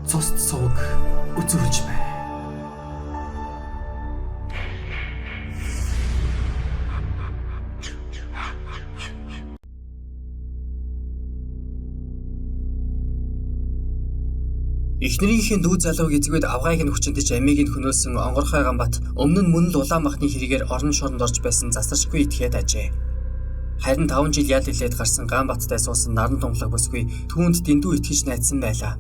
Цост сувг үзүүлж байна. Эхнэрийнхээ дүү залууг эзэгвэд авгайг нь хүчинтэж амийг нь хөнөөсөн Онгорхой Ганбат өмнө нь мөн л улаан махны хэрэгээр орон шоронд орж байсан засарчгүй итгээд ажээ. Харин 5 жил ял илээд гарсан Ганбаттай суусан наран тунгалаг бүсгүй түүнд дэндүү итгэж найдсан байлаа.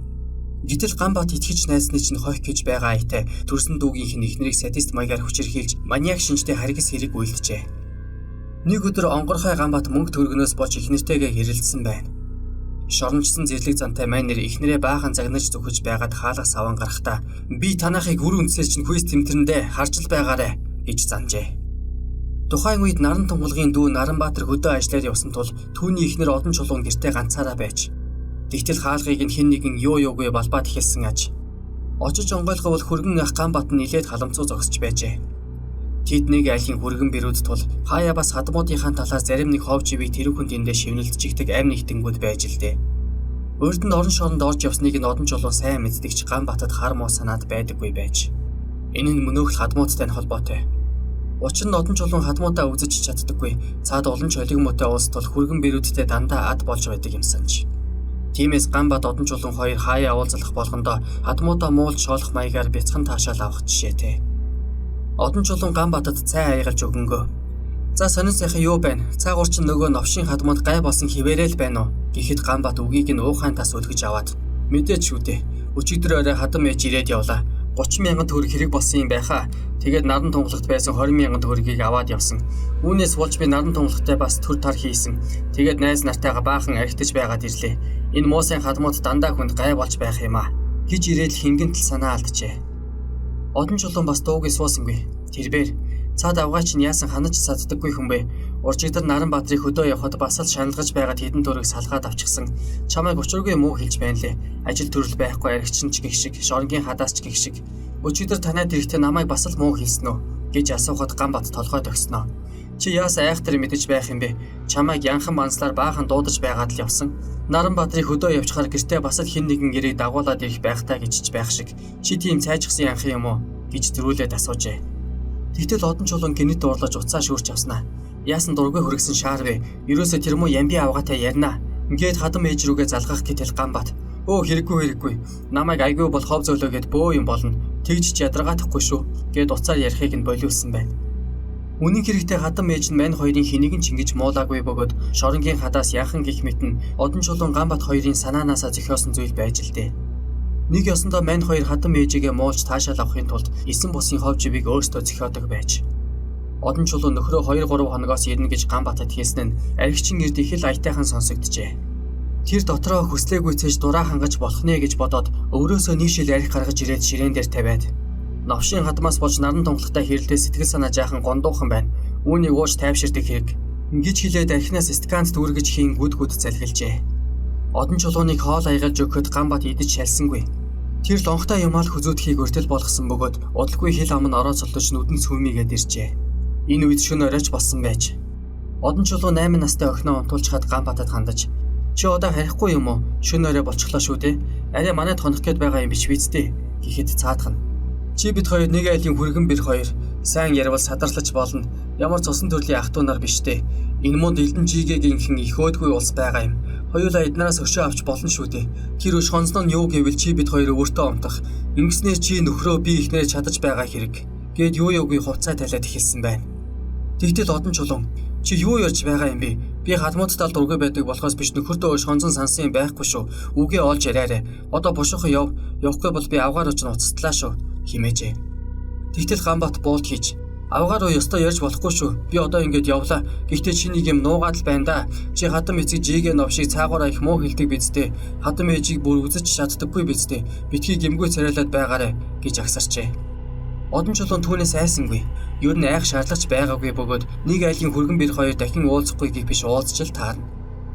Гэтэл Ганбат итгэж найдсны чинь хойх гэж байгаа аятай төрсөн дүүгийнх нь эхнэрийг садист маягаар хүчирхийлж маниак шинжтэй харгас хэрэг үйлджээ. Нэг өдөр Онгорхой Ганбат мөнгө төгрөгнөөс болж эхнэртэйгээ хэрэлдсэн байна. Шоронжсон зэрлэг зантай майнер эхнэрээ баахан загнаж зүхэж байгаад хаалга саван гарахдаа би танахыг үр үндсээр чинь хүйс тэмтэрэндээ харж л байгаарэ гэж занжээ. Тухайн үед Наран тунгалгийн дүү Наранбаатар хөдөө ажиллаар явсан тул түүний эхнэр Одон чулуун гэртээ ганцаараа байж. Тэгтэл хаалгыг нь хэн нэгэн юу юугүй балбаад эхэлсэн аж. Очиж онгойлгов бол хөргөн ах Ганбат нь нилээд халамцуу зогсож байжээ. Тэд нэг айлын хүргэн бэрүүд тул хаяа бас хадмуудынхаа талаар зарим нэг хов живийг тэрүүхэн тэндээ шивнэлдчихдэг амь нэгтэнгүүд байж л дээ. Урд нь орон шоронд орж явсныг нь Одон чулуун сайн мэддэгч Ганбатад хар муу санаад байдаггүй байж. Энэ нь мөнөөх л хадмуудтай нь холбоотой. Учир нь Одон чулуун хадмуудаа үзэж чаддаггүй. Цаад олон ч олиг муутай улс тул хүргэн бэрүүдтэй дандаа ад болж байдаг юмсан ч. Тиймээс Ганбат Одон чулуун хоёр хаяа уулзлах болгондоо хадмуудаа муулж шоолох маягаар бяцхан таашаал авах жишээтэй. Одон чулуун Ганбатад цай аягалж өгөнгөө. За сонин сайхан юу байна? Цаагуур чинь нөгөө новшийн хадмууд гай болсон хിവэрэл байна уу? Гэхэд Ганбат үгийг нь уухайн тас өлгөж аваад мэдээч шүү дээ. Өчигдөр орой хадам ээж ирээд явлаа. 30 мянган төгрөг хэрэг болсон юм байхаа. Тэгээд наран тунгалагт байсан 20 мянган төгрөгийг аваад явсан. Үүнээс болж би наран тунгалагтай бас төр тар хийсэн. Тэгээд найз нартайгаа баахан архитаж байгаад ирлээ. Энэ муу сайн хадмууд дандаа хүнд гай болж байх юм аа гэж ирээд хингэнтэл санаа алджээ. Одон чулуун бас дуугүй суусангүй. Тэрбээр цаад авгай чинь яасан ханаж саддаггүй хүн бэ? Уржигдар Наранбаатрыг хөдөө явхад бас л шаналгаж байгаад хэдэн төгрөг салгаад авчихсан. Чамайг учиргүй муу хэлж байна лээ. Ажил төрөл байхгүй аригчин ч гэх шиг, шоронгийн хадаас ч гэх шиг. Өчигдөр танайд ирэхдээ намайг бас л муу хэлсэн үү гэж асуухад Ганбат толгой тогсноо. Чи яасан айхтар мэдэж байх юм бэ? Чамайг янхан манслаар баахан дуудаж байгаад л явсан. Наранбаатрыг хөдөө явчихаар гэртээ бас л хэн нэгэн гэрийг дагуулад ирэх байхтаа гэж ч байх шиг. Чи тийм цайжсан янхан юм уу гэж зөрүүлээд асуужээ. Тэгтэл Одон чулуун гинэт уурлаж уцаа шүүрч явснаа. Яасан дургүй хүргэсэн шаар вэ? Ерөөсө тэр муу ямби авгаатай ярина. Ингээд хадам ээж рүүгээ залгах гэтэл Ганбат. Өө хэрэггүй хэрэггүй. Намайг айгүй бол хов зөөлөө гэд бөө юм болно. Тэгж ч ядаргаатахгүй шүү. Гэд уцаар ярихыг нь болиулсан байна. Үнэн хэрэгтээ хадам ээж нь мань хоёрын хэнийг нь ч ингэж муулаагүй бөгөөд шоронгийн хадаас яхан гих мэт нь Одон чулуун Ганбат хоёрын санаанаасаа зохиосон зүйл байж л дээ. Нэг ёсондоо мань хоёр хадам ээжигээ муулж таашаал авахын тулд эсэн бусын хов живийг өөрсдөө зохиодог байж. Одон чулуун нөхрөө 2 3 хоногоос ирнэ гэж Ганбатад хэлсэн нь аригчин эрд их л аятайхан сонсогджээ. Тэр дотроо хүслээгүй цээж дураа хангаж болох нэ гэж бодоод өөрөөсөө нэг шил арх гаргаж ирээд ширээн дээр тавиад новшийн хадмаас болж наран тунгалагтай хэрэлдээ сэтгэл санаа жаахан гондуухан байна. Үүнийг ууж тайвширдаг хэрэг. Ингэж хэлээд архинаас стаканд дүүргэж хийн гүд гүд залхилжээ. Одон чулууныг хоол аягалж өгөхөд Ганбат идэж шалсангүй. Тэр лонхтой юмал хүзүүдхийг өртөл болгосон бөгөөд удалгүй хил ам нь орооцолдож нүдэн цүмийгээд иржээ. Энэ үед шөнө оройч болсон байж. Одон чулуу 8 настай охиноо унтуулчихад Ганбатад хандаж "Чи одоо харихгүй юм уу? Шөнө орой болчихлоо шүү дээ. Арай манайд хонох гээд байгаа юм биш биз дээ?" гэхэд цаадах нь "Чи бид хоёр нэг айлын хүргэн бэр хоёр сайн ярвал садарлаж болно. Ямар цусан төрлийн ах トゥ нар биш дээ. Энэ мунд Элдэн жигээгийнхэн их өөдгүй улс байгаа юм. Хоёулаа эднээс өшөө авч болно шүү дээ. Тэр өш хонсноо нь юу гэвэл чи бид хоёр өөртөө омтох. Ингэснээр чи нөхрөө би ихнэрээ чадаж байгаа хэрэг." Гээд юу юугүй хувцаа талиад эхэлсэн байна. Тэгтэл Одон чулуун чи юу ярьж байгаа юм бэ? Би хадмуудтай дургүй байдаг болохоос биш нөхөртөө өш хонзон сансан юм байхгүй шүү. Үгээ олж яриарай. Одоо бушуухан яв. Явахгүй бол би авгаар очно уцтлаа шүү химээжээ. Тэгтэл Ганбат буулт хийж авгаар уу ёстой ярьж болохгүй шүү. Би одоо ингэж явлаа. Гэхдээ чи нэг юм нуугаад л байна да. Чи хадам эцэг жигээ новшиг цаагаараа их муу хэлдэг биз дээ. Хадам ээжийг бүр үзэж чаддаггүй биз дээ. Битгий гэмгүй царайлаад байгаарэ гэж агсарчээ. Одон чулуун түүнээс айсангүй. Ер нь айх шаардлагач байгаагүй бөгөөд нэг айлын хүргэн бэр хоёр дахин уулзахгүй гэх биш уулзч л таарна.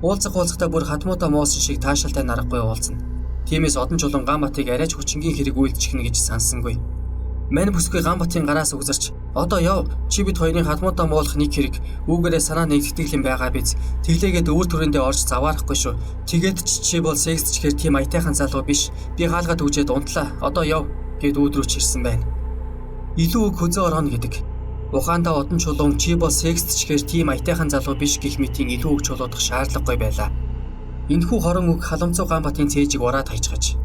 Уулзах уулзахдаа бүр хадмуудаа муусан шиг таашаалтай наргагүй уулзна. Тиймээс Одон чулуун Ганбатыг арайч хүчингийн хэрэг үйлчихнэ гэж сансангүй. Мань бүсгүй Ганбатын гараас үгзэрч "Одоо яв, чи бид хоёрын хадмуудаа муулах нэг хэрэг, үүгээрээ санаа нэгтгэдэг юм байгаа биз. Тэглээгээд өвөр төрөндөө орж заваарахгүй шүү. Тэгээд ч чи бол секс чихээр тийм аятайхан залуу биш. Би хаалгаад үжээд унтлаа. Одоо яв" гэд өөдрөөч ирсэн байна. Илүү үг хөзөө орооно гэдэг. Ухаандаа одон чулуун чи бол секс чихээр тийм аятайхан залуу биш гэх мэтийн илүү үг чулуудах шаардлагагүй байлаа. Энэхүү хорон үг халамцуу Ганбатын цээжийг ураад хайчгаж.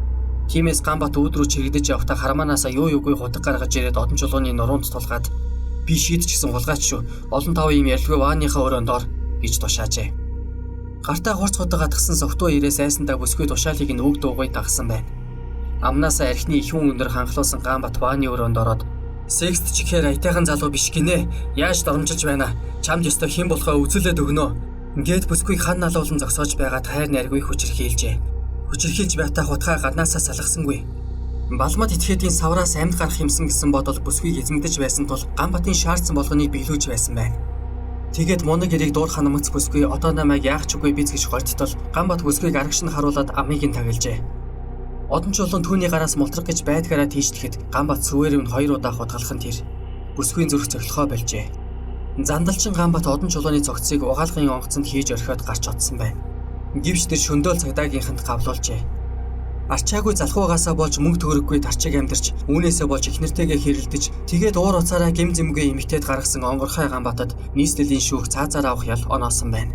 Тиймээс Ганбат үүд рүү чирэгдэж явахдаа хармаанаасаа юу юугүй хутаг гаргаж ирээд одон чулууны нуруунд тулгаад "Би шийдчихсэн хулгайч шүү. Олон тав юм ярьлгүй вааныхаа өрөөнд ор" гэж тушаажээ. Гартаа хурц хутаг атгсан согтуу ирээс айсандаа бүсгүй тушаалыг нь үг дуугүй дагсан байна. Амнаасаа архины ихүүн өндөр ханхлуулсан Ганбат вааны өрөөнд ороод "Секст чихээр аятайхан залуу биш гинэ. Яаж доромжилж байна? Чамд ёстой хэн болохоо үзүүлээд өгнө." Ингээд бүсгүйг хан налуулан зогсоож байгаад хайр найргүй хүчирхийлжээ. Хүчирхийлж байхдаа хутгаа гаднаасаа салгасангүй. Балмад этгээдийн савраас амьд гарах юмсан гэсэн бодол бүсгүйг эзэмдэж байсан тул Ганбатын шаардсан болгоныг биелүүлж байсан байна. Тэгээд мунаг эрийг дуур ханамц бүсгүй одоо намайг яах ч үгүй биз гэж гордтол Ганбат бүсгүйг арагш нь харуулад амийг нь таглажээ. Одон чулуун түүний гараас мултрах гэж байдгаараа тийшлэхэд Ганбат сүвээр нь хоёр удаа хутгалах нь тэр. Бүсгүйн зүрх цохилохоо болжээ. Зандалчин Ганбат одон чулууны цогцсыг угаалгын онгоцонд хийж орхиод гарч одсон байна. Гэвч тэр шөндөөл цагдаагийнханд гавлуулжээ. Арчаагүй залхуугаасаа болж мөнгө төгрөггүй тарчиг амьдарч, үүнээсээ болж эхнэртэйгээ хэрэлдэж, тэгээд уур уцаараа гим зэмгүй эмэгтэйд гаргасан онгорхой Ганбатад нийслэлийн шүүх цаазаар авах ял оноосон байна.